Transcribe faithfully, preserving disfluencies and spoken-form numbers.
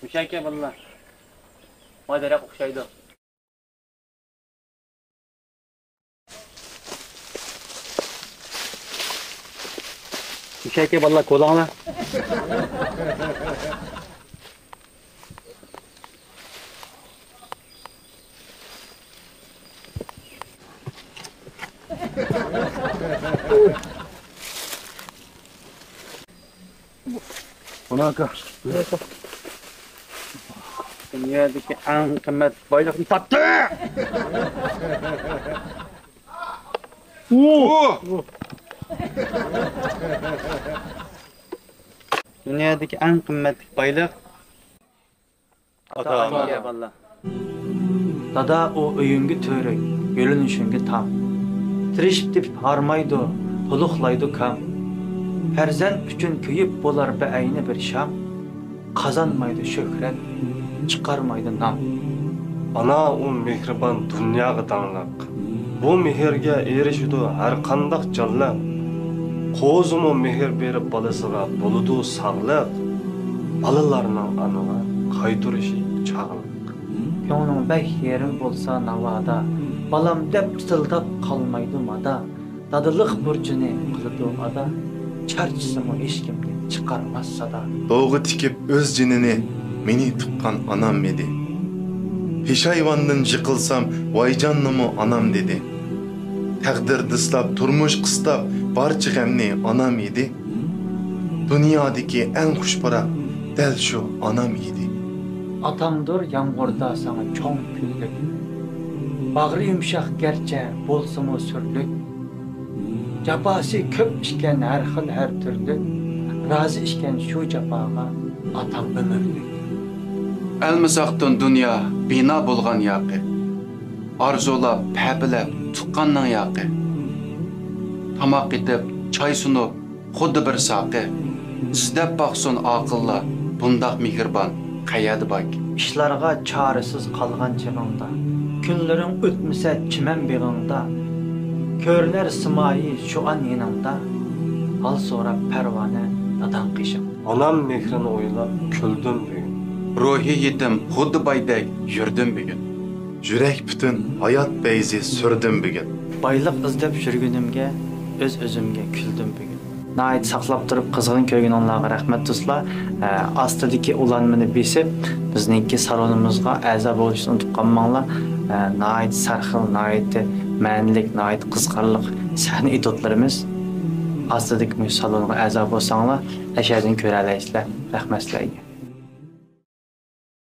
مۇشەكە بالىلار. ما دەرەخ ئوخشايدۇ. مۇشەكە بالىلار، كولاڭلار. بۇنى ئاكا. دۇنيادىكى ئەڭ قىممەت بايلىقنى تاپتى! ئۇ! دۇنيادىكى ئەڭ قىممەتلىك بايلىق. ئاتا ئانا. دادا ئۇ ئۆيۈڭگە تۈۋرۈك، يۆلىنىشىڭگە تام. تىرىشىپ تېپىپ ھارمايدۇ، تولۇقلايدۇ كام. پەرزەنت ئۈچۈن كۆيۈپ بولار بەئەينى بىر شام. قازانمايدۇ شۆھرەت، چىقارمايدۇ نام. ئانا ئۇ مېھرىبان دۇنياغا داڭلىق. بۇ مېھىرگە ئېرىشىدۇ ھەر قانداق جانلىق. قوزىمۇ مېھىر بېرىپ بالىسىغا بولىدۇ ساغلىق. بالىلارنىڭ ئانىغا قايتۇرۇشى چاغلىق. كۆڭلۈڭ بەك يېرىم بولسا ناۋادا، بالام دەپ پىتىلداپ قالمايدۇ مادا. دادىلىق بۇرچىنى قىلىدۇ ئادا، چارچىسىمۇ ھېچكىمگە چىقارماس سادا. دوغا تىكىپ ئۆز جېنىنى مېنى تۇغقان ئانام ئىدى. پېشايۋاندىن يىقىلسام، ۋايجاننىمۇ ئانام دېدى. تەقدىر دىسلاپ، تۇرمۇش قىستاپ، بارچە غەمنى ئانام يېدى. دۇنيادىكى ئەڭ خۇش پۇراق دەل شۇ ئانام ئىدى. ئاتاڭدۇر يامغۇردا ساڭا چوڭ كۈنلۈك. باغرى يۇمشاق گەرچە بولسىمۇ سۈرلۈك. جاپاسى كۆپ ئىكەن ھەر خىل ھەر تۈرلۈك. رازى ئىكەن شۇ جاپاغا ئاتاڭ ئۆمۈرلۈك. ئەلمىساقتىن دۇنيا بىنا بولغان ياقى. ئارزۇلاپ، پەپىلەپ تۇغقاننىڭ ياقى. تاماق ئېتىپ، چاي سۇنۇپ، خۇددى بىر ساقى. ئىزدەپ باقسۇن ئاقىللار، بۇنداق مېھرىبان قەيەردە باركىن؟ ئىشلارغا چارىسىز قالغان چېغىڭدا، كۈنلىرىڭ ئۆتمىسە چىمەن بېغىڭدا، كۆرۈنەر سىمايى شۇ ئان يېنىڭدا، ھال سوراپ پەرۋانە داداڭ قېشىڭدا. ئانام مېھرىنى ئويلاپ كۈلدۈم بۈگۈن. روھى يېتىم خۇددى بايدەك يۈردۈم بۈگۈن. يۈرەك پۈتۈن ھايات پەيزى سۈردۈم بۈگۈن. بايلىق ئىزدەپ يۈرگىنىمگە، ئۆز-ئۆزۈمگە كۈلدۈم بۈگۈن. ناھايىتى ساقلاپ تۇرۇپ قىزغىن كۆرگىنىڭلارغا رەھمەت دوستلار. ئە، ئاستىدىكى ئۇلانمىنى بېسىپ، بىزنىڭكى سالونىمىزغا ئەزا بولۇشنى ئۇنتۇپ قالماڭلار. ئە، ناھايىتى سەرخىل، ناھايىتى مەنىلىك، ناھايىتى قىزىقارلىق سەھنە ئېتيۇدلىرىمىز. ئاستىدىكى مۇشۇ سالونغا ئەزا بولساڭلار، ئەشەدىن كۆرەلەيسىلەر. رەھمەت سىلەرگە.